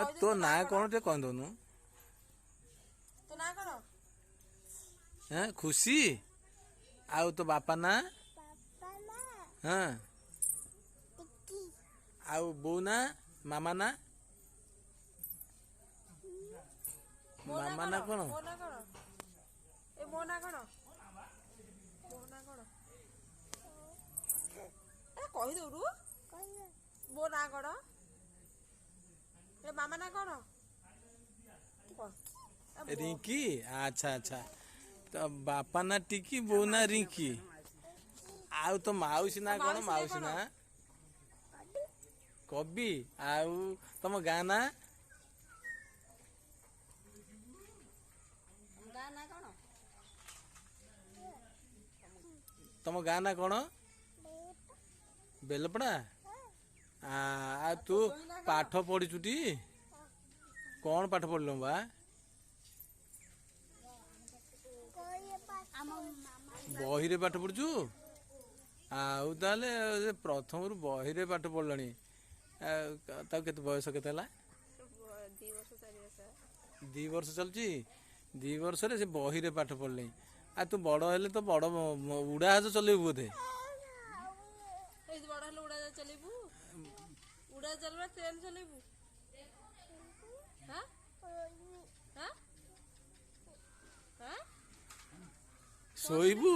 କହିଦେ। ତୋ ନାଁ କ'ଣ ଟିକେ କହିଦଉନୁ। ତୋ ନାଁ କ'ଣ? ହଁ, ଖୁସି। ଆଉ ତୋ ବାପା ନାଁ? ହଁ। ଆଉ ବୋଉ ନାଁ, ମାମା ନାଁ? ମୋ ନାଁ? ମାମା ନାଁ କ'ଣ? ମୋ ନାଁ କ'ଣ? ଏ, ମୋ ନାଁ କ'ଣ? ମୋ ନାଁ କ'ଣ? ଏ, କହିଦଉନୁ, ମୋ ନାଁ କ'ଣ? ଏ, ମାମା ନାଁ କ'ଣ? କହ। ରିଙ୍କି। ଆଚ୍ଛା ଆଚ୍ଛା, ତ ବାପା ନା ଟିକି, ବୋଉ ନା ରିଙ୍କି। ଆଉ ତୋ ମାଉସୀ ନା କ'ଣ? ମାଉସୀ ନା କବି। ଆଉ ତମ ଗାଁ ନା? ତମ ଗାଁ ନା କ'ଣ? ବେଲପଡ଼ା। ଆଉ ତୁ ପାଠ ପଢିଛୁ ଟି? କ'ଣ ପାଠ ପଢିଲୁ ବା? ବହିରେ ପାଠ ପଢୁଛୁ? ଆଉ ତାହେଲେ ସେ ପ୍ରଥମରୁ ବହିରେ ପାଠ ପଢିଲାଣି। ତାକୁ କେତେ ବୟସ, କେତେ ହେଲା? 2 ବର୍ଷ 4 ମାସ। 2 ବର୍ଷ ଚାଲୁଛି। 2 ବର୍ଷରେ ସେ ବହିରେ ପାଠ ପଢିଲେଣି। ଆଉ ତୁ ବଡ଼ ହେଲେ ତ ବଡ଼ ଉଡ଼ାଜାହାଜ ଚଲେଇବୁ ବୋଧେ? ଏଇ, ବଡ଼ ହେଲେ ଉଡ଼ାଜାହାଜ ଚଲେଇବୁ? ଉଡ଼ାଜାହାଜ ଚଲେଇବୁ, ଟ୍ରେନ୍ ଚଲେଇବୁ? ହଁ ହଁ ହଁ। ଶୋଇବୁ।